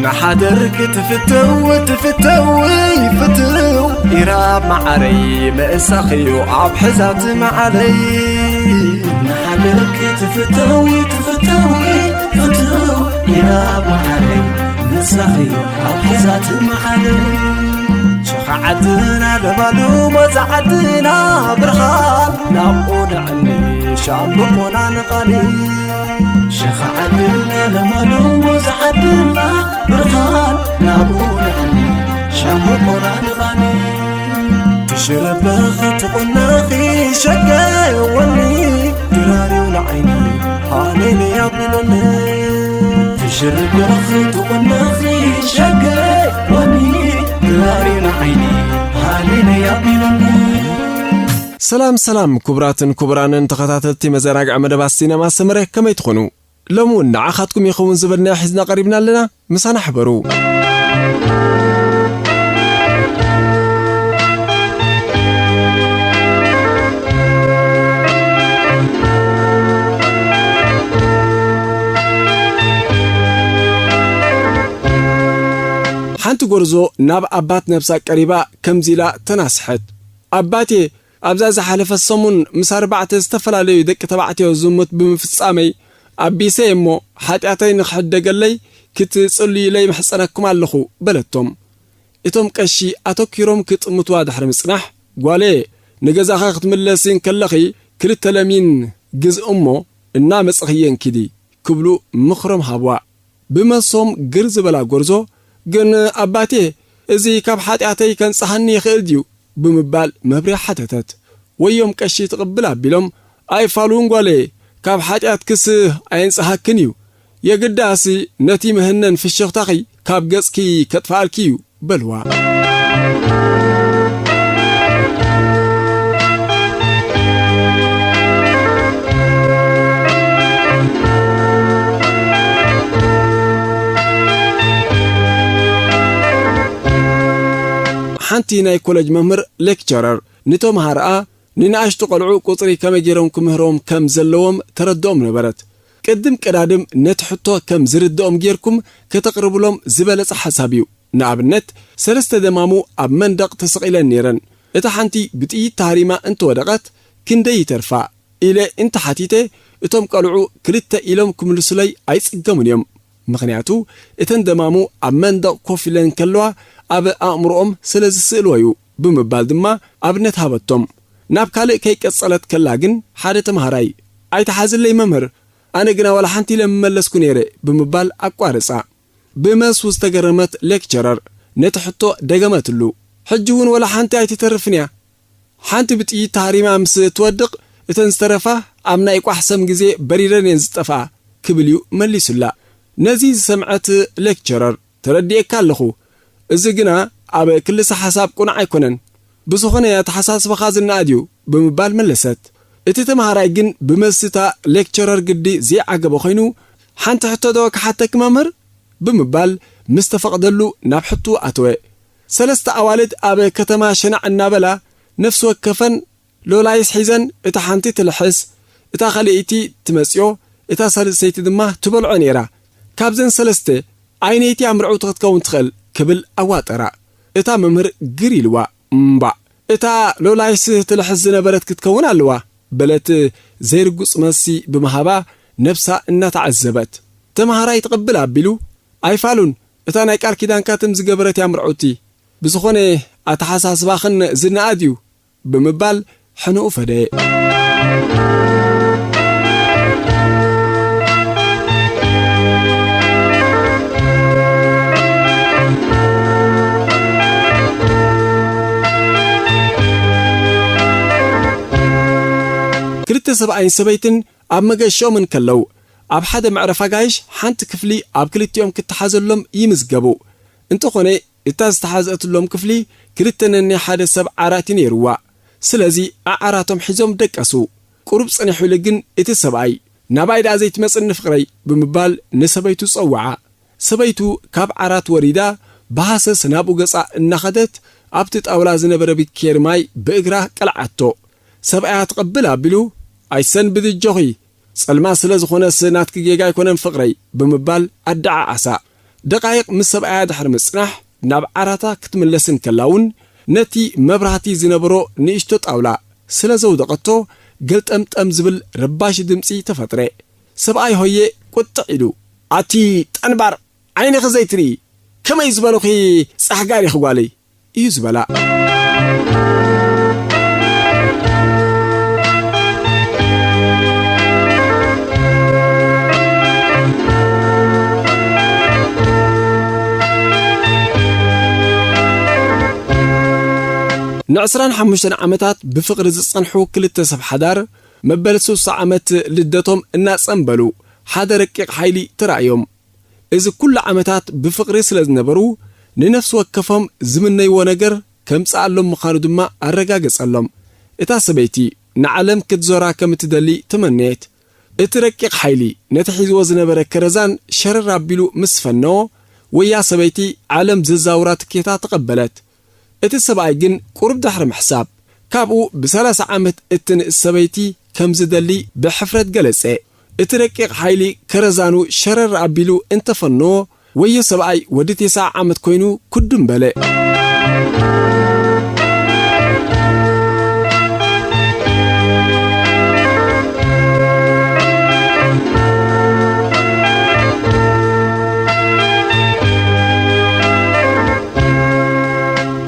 ንሓደር ክትፍተው ትፍተው ፍትው ኢራብ መዓረይ ምእሳኽዮ ኣብ ሕዛት መዓለይ። ንሓደር ክትፍተው ትፍተው ፍትው ኢራብ መዓረይ ምእሳኽዮ ኣብ ሕዛት መዓለይ። ሸኻ ዓድና ለማሉ ሞዛ ዓድና ብርሃን ናብኡ ንዕኒ ሻምብቆና ንቓኒ። ሸኻ ዓድና ለማሉ ሞዛ ዓድና ብርሃን ናብኡ ንዕኒ ሻምብቆና ንቓኒ። ትሽረበኺ ትቑነኺ ሸገወኒ ድራሪው ንዓይኒ ሃሌሉያ ቢሉኒ። ትሽርበኺ ትቑነኺ ሸገወኒ ድራሪው ንዓይኒ ሃሌሉያ ቢሉኒ። ሰላም ሰላም ክቡራትን ክቡራንን ተኸታተልቲ መዘናግዒ መደባት ሲነማ ሰመረ፣ ከመይ ትኾኑ? ሎሚ እውን ንዓኻትኩም ይኸውን ዝበልናዮ ሒዝና ቀሪብና ኣለና። ምሳና ሕበሩ። ሓንቲ ጎርዞ ናብ ኣባት ነብሳ ቀሪባ ከምዚ ኢላ ተናስሐት። ኣባቴ፣ ኣብዛ ዝሓለፈት ሰሙን ምስ ኣርባዕተ ዝተፈላለዩ ደቂ ተባዕትዮ ዝሙት ብምፍጻመይ ኣቢሰ እሞ፣ ሓጢኣተይ ንኽሕደገለይ ክትጽልዩለይ ምሕጸነኩም ኣለኹ በለቶም። እቶም ቀሺ ኣተኲሮም ክጥምትዋ ድሕሪ ምጽናሕ፣ ጓለየ፣ ንገዛኺ ክትምለሲ እንከለኺ ክልተ ለሚን ግዝእ እሞ እናመጸኽየን ኪዲ ክብሉ ምኽሮም ሃብዋ። ብመሶም ግር ዝበላ ጎርዞ ግን፣ ኣባቴ፣ እዚ ካብ ሓጢኣተይ ከንጽሃኒ ይኽእል ድዩ? ብምባል መብርያ ሓተተት። ወዮም ቀሺ ትቕብል ኣቢሎም፣ ኣይፋሉን ጓለየ፣ ካብ ሓጢኣትክስ ኣየንጽሃክን እዩ። የግዳሲ ነቲ መህነን ፍሽኽታኺ ካብ ገጽኪ ከጥፍኣልኪ እዩ በልዋ። ሓንቲ ናይ ኮለጅ መምህር ሌክቸረር ንተምሃሮኣ ንንኣሽቱ ቖልዑ ቁጽሪ ከመይ ገይሮም ክምህሮም ከም ዘለዎም ተረድኦም ነበረት። ቅድም ቀዳድም ነቲ ሕቶ ከም ዝርድኦም ጌርኩም ከተቕርብሎም ዝበለጸ ሓሳብ እዩ። ንኣብነት፣ ሰለስተ ደማሙ ኣብ መንደቕ ተሰቒለን ነይረን። እታ ሓንቲ ብጥይት ተሃሪማ እንተወደቐት ክንደይ ይተርፋ ኢለ እንተሓቲተ፣ እቶም ቀልዑ ክልተ ኢሎም ክምልሱለይ ኣይጽገሙን እዮም። ምኽንያቱ፣ እተን ደማሙ ኣብ መንደቕ ኮፍ ኢለን ከለዋ ኣብ ኣእምሮኦም ስለ ዝስእልዎ እዩ ብምባል ድማ ኣብነት ሃበቶም። ናብ ካልእ ከይቀጸለት ከላ ግን ሓደ ተምሃራይ፣ ኣይትሓዝለይ መምህር፣ ኣነ ግና ዋላ ሓንቲ ኢለ ምመለስኩ ነይረ ብምባል ኣቋረጻ። ብመሱ ዝተገረመት ሌክቸረር ነቲ ሕቶ ደገመትሉ። ሕጂ እውን ዋላ ሓንቲ ኣይትተርፍን እያ። ሓንቲ ብጥይት ተሃሪማ ምስ ትወድቕ፣ እተን ዝተረፋ ኣብ ናይ ቋሕ ሰም ግዜ በሪረን እየን ዝጠፍኣ ክብል እዩ መሊሱላ። ነዚ ዝሰምዐት ሌክቸረር፣ ተረዲኤካ ኣለኹ። እዚ ግና ኣብ ክልሰ ሓሳብ ቅኑዕ ኣይኮነን። ብዝኾነ ኣተሓሳስባኻ ዝነኣድ እዩ ብምባል መለሰት። እቲ ተምሃራይ ግን ብመልስታ ሌክቸረር ግዲ ዘይዓገበ ኮይኑ፣ ሓንቲ ሕቶ ዶ ክሓተኪ መምህር? ብምባል ምስ ተፈቕደሉ ናብ ሕቱ ኣተወ። ሰለስተ ኣዋልድ ኣብ ከተማ ሸናዕ እናበላ ነፍሲ ወከፈን ሎላይስ ሒዘን፣ እታ ሓንቲ ትልሕስ፣ እታ ካልኣይቲ ትመጽዮ፣ እታ ሳልሰይቲ ድማ ትበልዖ ነይራ። ካብዘን ሰለስተ ኣየነይቲ እያ ምርዕውቲ ክትከውን ትኽእል ክብል ኣዋጠራ። እታ መምህር ግር ኢልዋ። እምባእ፣ እታ ሎላይስ ትልሕስ ዝነበረት ክትከውን ኣለዋ በለት ዘይርጉጽ መልሲ ብምሃባ ነብሳ እናተዓዘበት። ተምሃራይ ትቕብል ኣቢሉ፣ ኣይፋሉን፣ እታ ናይ ቃል ኪዳንካ ትም ዝገበረት እያ ምርዕውቲ። ብዝኾነ ኣተሓሳስባኽን ዝነኣድ እዩ። ብምባል ሕንኡ ፈደየ። ክልተ ሰብኣይን ሰበይትን ኣብ መገሽኦም እንከለዉ፣ ኣብ ሓደ መዕረፊ ኣጋይሽ ሓንቲ ክፍሊ ኣብ ክልቲኦም ክትሓዘሎም ይምዝገቡ። እንተኾነ፣ እታ ዝተሓዝአትሎም ክፍሊ ክልተ ነናይ ሓደ ሰብ ዓራት እዩ ነይርዋ። ስለዚ ኣዓራቶም ሒዞም ደቀሱ። ቁሩብ ጸኒሑ ኢሉ ግን እቲ ሰብኣይ፣ "ናባይ ደኣ ዘይትመጽኒ ፍቕረይ?" ብምባል ንሰበይቱ ጸውዓ። ሰበይቱ ካብ ዓራት ወሪዳ ብሃሰስ ናብኡ ገጻ እናኸደት ኣብቲ ጣውላ ዝነበረ ብኬር ማይ ብእግራ ቀልዓቶ። ሰብኣያ ትቐብል ኣቢሉ፣ "ኣይሰን ብድጆኺ፣ ጸልማት ስለ ዝኾነስ ናትኪ ጌጋ ኣይኮነን ፍቕረይ" ብምባል ኣደዓዓሳ። ደቓይቕ ምስ ሰብኣያ ድሕሪ ምጽናሕ፣ ናብ ዓራታ ክትምለስ እንከላ እውን፣ ነቲ መብራህቲ ዝነበሮ ንእሽቶ ጣውላ ስለ ዘውደቐቶ፣ ገልጠምጠም ዝብል ረባሺ ድምጺ ተፈጥረ። ሰብኣይ ሆየ ቁጥዕ ኢሉ፣ "ኣቲ ጠንባር፣ ዓይንኺ ዘይትርኢ፣ ከመይ ዝበልኺ ጻሕጋር ኢኺ ጓለይ?" እዩ ዝበላ። ንዕስራን ሓሙሽተን ዓመታት ብፍቕሪ ዝጸንሑ ክልተ ሰብ ሓዳር፣ መበል ስሳ ዓመት ልደቶም እናጸንበሉ፣ ሓደ ረቂቕ ሓይሊ ተራእዮም። እዚ ኩሉ ዓመታት ብፍቕሪ ስለ ዝነበሩ፣ ንነፍሲ ወከፎም ዝምነይዎ ነገር ከምጽኣሎም ምዃኑ ድማ ኣረጋገጸሎም። እታ ሰበይቲ ንዓለም ክትዞራ ከም እትደሊ ተመነየት። እቲ ረቂቕ ሓይሊ ነቲ ሒዝዎ ዝነበረ ከረዛን ሸረር ኣቢሉ ምስ ፈነዎ፣ ወያ ሰበይቲ ዓለም ዘዛውራ ትኬታ ተቐበለት። እቲ ሰብኣይ ግን ቁሩብ ድሕሪ ምሕሳብ፣ ካብኡ ብሰላሳ ዓመት እትንእስ ሰበይቲ ከም ዝደሊ ብሕፍረት ገለጸ። እቲ ረቂቕ ሓይሊ ከረዛኑ ሸረር ኣቢሉ እንተፈነዎ፣ ወዮ ሰብኣይ ወዲ ተስዓ ዓመት ኮይኑ ኩድም በለ።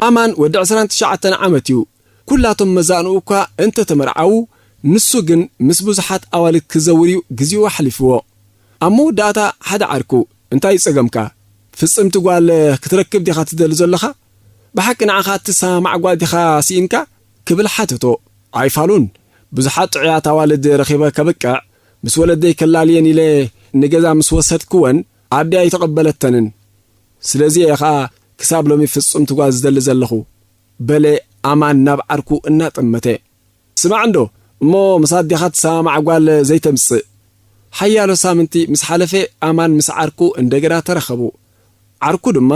ኣማን ወዲ ዕስራን ትሽዓተን ዓመት እዩ። ኩላቶም መዛንኡ እኳ እንተተመርዓዉ፣ ንሱ ግን ምስ ብዙሓት ኣዋልድ ክዘውር እዩ ግዜኡ ኣሕሊፍዎ። ኣብ መወዳእታ ሓደ ዓርኩ፣ "እንታይ እዩ ጸገምካ? ፍጽምቲ ጓል ክትረክብ ዲኻ ትደሊ ዘለኻ? ብሓቂ ንዓኻ እትሰማማዕ ጓል ዲኻ ስኢንካ?" ክብል ሓተቶ። ኣይፋሉን። ብዙሓት ጥዑያት ኣዋልድ ረኺበ ከብቅዕ፣ ምስ ወለደይ ከላልየን ኢለ ንገዛ ምስ ወሰድክወን፣ ኣደይ ኣይተቐበለተንን። ስለዚ እየ ኸኣ ክሳብ ሎሚ ፍጽምቲ ጓል ዝደሊ ዘለኹ። በለ ኣማን ናብ ዓርኩ እናጠመተ። "ስማዕ እንዶ፣ እሞ ምስ ኣዴኻ ትሰማማዕ ጓል ዘይተምጽእ?" ሓያሎ ሳምንቲ ምስ ሓለፈ ኣማን ምስ ዓርኩ እንደገና ተራኸቡ። ዓርኩ ድማ፣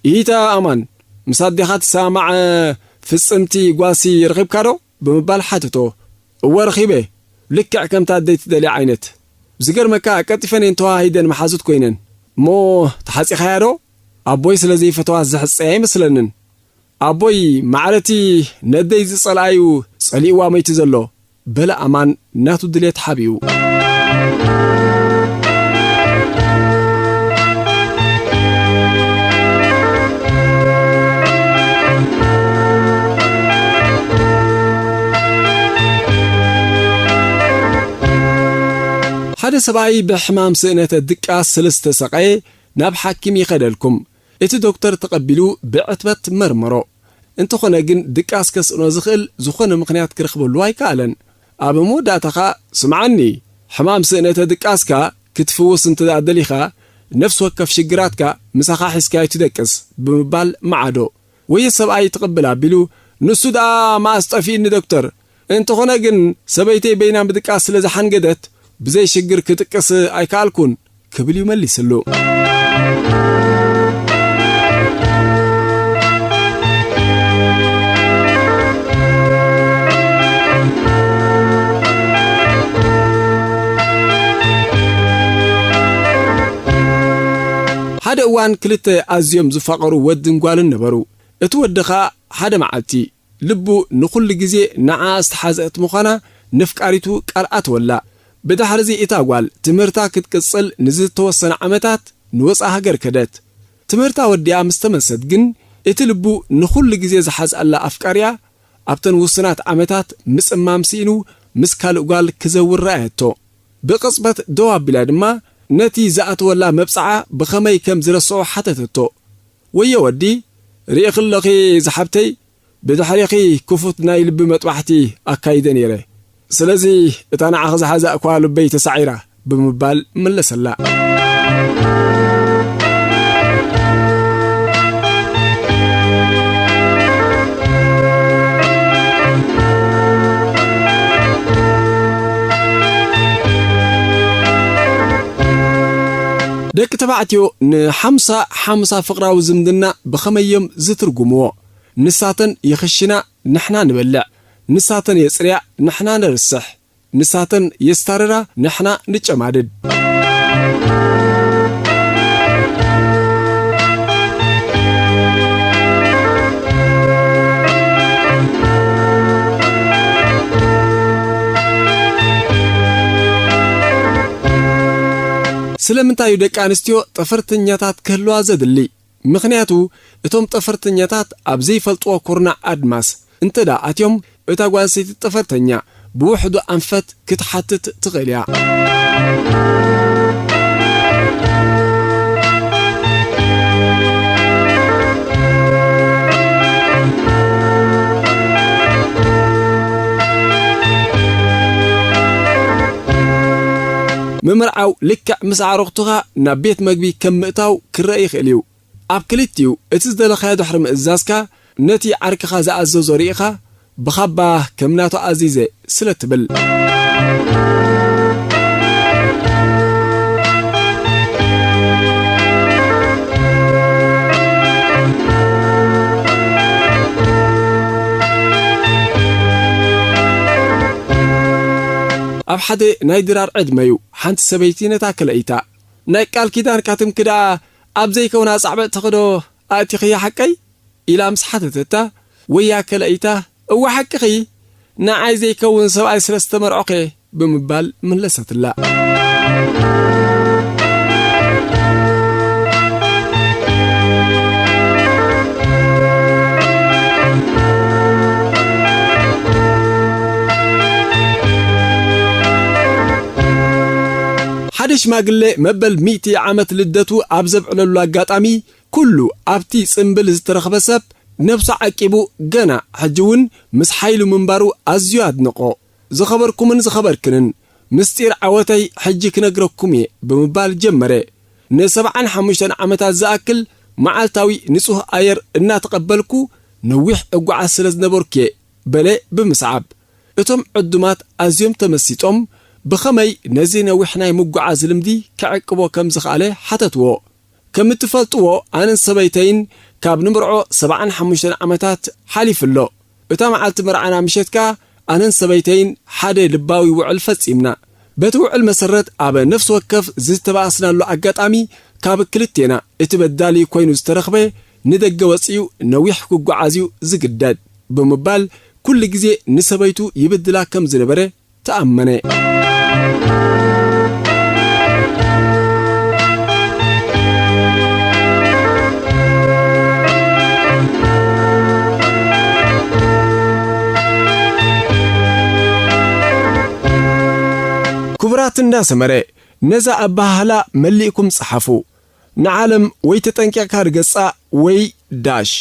"ኢታ ኣማን፣ ምስ ኣዴኻ ትሰማማዕ ፍጽምቲ ጓልሲ ረኺብካ ዶ?" ብምባል ሓተቶ። "እወ ረኺበ፣ ልክዕ ከምታ ኣደይ ትደልያ ዓይነት። ዝገርመካ ቀልጢፈን እየን ተዋሂደን መሓዙት ኮይነን። እሞ ተሓጺኻያ ዶ?" ኣቦይ ስለ ዘይፈተዋ ዝሕጸያ ኣይመስለንን። ኣቦይ ማዕረቲ ነደይ ዝጸልኣዩ ጸሊእዋ መይቱ ዘሎ፣ በለ ኣማን ናቱ ድሌት ሓቢኡ። ሓደ ሰብኣይ ብሕማም ስእነተ ድቃስ ስለ ዝተሰቐየ ናብ ሓኪም ይኸደልኩም። እቲ ዶክተር ተቐቢሉ ብዕትበት መርመሮ። እንተኾነ ግን ድቃስ ከስእኖ ዝኽእል ዝኾነ ምኽንያት ክረኽበሉ ኣይከኣለን። ኣብ መወዳእታ ኸኣ፣ "ስምዓኒ፣ ሕማም ስእነተ ድቃስካ ክትፍውስ እንተ ደኣ ደሊኻ፣ ነፍሲ ወከፍ ሽግራትካ ምሳኻ ሒዝካዮ ትደቅስ" ብምባል መዓዶ። ወየ ሰብኣይ ትቕብል ኣቢሉ፣ "ንሱ ደኣ መኣስ ጠፊእኒ ዶክተር። እንተኾነ ግን ሰበይተይ በይና ምድቃስ ስለ ዝሓንገደት ብዘይ ሽግር ክድቅስ ኣይከኣልኩን" ክብል እዩ መሊስሉ። ሓደ እዋን ክልተ ኣዝዮም ዝፋቐሩ ወድን ጓልን ነበሩ። እቲ ወዲ ኸኣ ሓደ መዓልቲ ልቡ ንኹሉ ግዜ ንዓኣ ዝተሓዝአት ምዃና ነፍቃሪቱ ቃል ኣተወላ። ብድሕርዚ እታ ጓል ትምህርታ ክትቅጽል ንዝተወሰነ ዓመታት ንወጻኢ ሃገር ከደት። ትምህርታ ወዲኣ ምስ ተመልሰት ግን፣ እቲ ልቡ ንኹሉ ግዜ ዝሓዝኣላ ኣፍቃሪኣ ኣብተን ውሱናት ዓመታት ምጽማም ስኢኑ ምስ ካልእ ጓል ክዘውር ረኣየቶ። ብቕጽበት ደው ኣቢላ ድማ ነቲ ዝኣተወላ መብጽዓ ብኸመይ ከም ዝረስዖ ሓተተቶ። "ወዮ ወዲ፣ ርኢኺ ኣለኺ ዝሓብተይ፣ ብድሕሬኺ ክፉት ናይ ልቢ መጥባሕቲ ኣካይደ ነይረ። ስለዚ እታ ንዓኺ ዝሓዛእኳ ልበይ ተሳዒራ" ብምባል መለሰላ። ደቂ ተባዕትዮ ንሓምሳ ሓምሳ ፍቕራዊ ዝምድና ብኸመይ እዮም ዝትርጉምዎ? ንሳተን ይኽሽና፣ ንሕና ንበልዕ። ንሳተን የጽርያ፣ ንሕና ነርስሕ። ንሳተን የስታርራ፣ ንሕና ንጨማድድ። ስለምንታይ እዩ ደቂ ኣንስትዮ ጠፈርተኛታት ክህልዋ ዘድሊ? ምኽንያቱ፣ እቶም ጠፈርተኛታት ኣብ ዘይፈልጥዎ ኩርናዕ ኣድማስ እንተ ደኣ ኣትዮም፣ እታ ጓል ኣንስተይቲ ጠፈርተኛ ብውሕዱ ኣንፈት ክትሓትት ትኽእል እያ። ምምርዓው ልክዕ ምስ ኣዕሩኽትኻ ናብ ቤት መግቢ ከም ምእታው ክረአ ይኽእል እዩ። ኣብ ክልቲኡ፣ እቲ ዝደለኻዮ ድሕሪ ምእዛዝካ፣ ነቲ ዓርክኻ ዝኣዘዞ ርኢኻ፣ ብኻባ ከም ናቱ ኣዚዘ ስለ ትብል። ኣብ ሓደ ናይ ድራር ዕድመ እዩ፣ ሓንቲ ሰበይቲ ነታ ከለኢታ፣ "ናይ ቃል ኪዳንካ ትምኪ ደኣ ኣብ ዘይከውን ኣጻብዕትኺ ዶ ኣእቲኽያ ሓቀይ?" ኢላ ምስ ሓተተታ፣ ወያ ከለኢታ፣ "እወ ሓቅኺ፣ ንዓይ ዘይከውን ሰብኣይ ስለ ዝተመርዖኸ" ብምባል መለሰትላ። ሓደ ሽማግለ መበል ሚእቲ ዓመት ልደቱ ኣብ ዘብዕለሉ ኣጋጣሚ፣ ኩሉ ኣብቲ ጽምብል ዝተረኽበ ሰብ ነብሱ ዓቂቡ፣ ገና ሕጂ እውን ምስ ሓይሉ ምንባሩ ኣዝዩ ኣድንቖ። "ዝኸበርኩምን ዝኸበርክንን፣ ምስጢር ዓወተይ ሕጂ ክነግረኩም እየ" ብምባል ጀመረ። ንሰብዓን ሓሙሽተን ዓመታት ዝኣክል መዓልታዊ ንጹህ ኣየር እናተቐበልኩ ነዊሕ እጓዓዝ ስለ ዝነበርኩ እየ፣ በለ ብምስዓብ። እቶም ዕዱማት ኣዝዮም ተመሲጦም፣ ብኸመይ ነዚ ነዊሕ ናይ ምጉዓዝ ልምዲ ክዕቅቦ ከም ዝኸኣለ ሓተትዎ። ከም እትፈልጥዎ፣ ኣነን ሰበይተይን ካብ ንምርዖ ሰብዓን ሓሙሽተን ዓመታት ሓሊፉ ኣሎ። እታ መዓልቲ መርዓና ምሸት ከኣ ኣነን ሰበይተይን ሓደ ልባዊ ውዕል ፈጺምና። በቲ ውዕል መሰረት፣ ኣብ ነፍሲ ወከፍ ዝተባኣስናሉ ኣጋጣሚ፣ ካብ ክልቴና እቲ በዳሊ ኮይኑ ዝተረኽበ ንደገ ወጺኡ ነዊሕ ክጓዓዝ እዩ ዝግደድ ብምባል፣ ኩሉ ግዜ ንሰበይቱ ይብድላ ከም ዝነበረ ተኣመነ። ክቡራት እንዳ ሰመረ፣ ነዛ ኣበሃህላ መሊእኩም ጸሓፉ። ንዓለም ወይ ተጠንቂቕካ ርገጻ ወይ ዳሽ።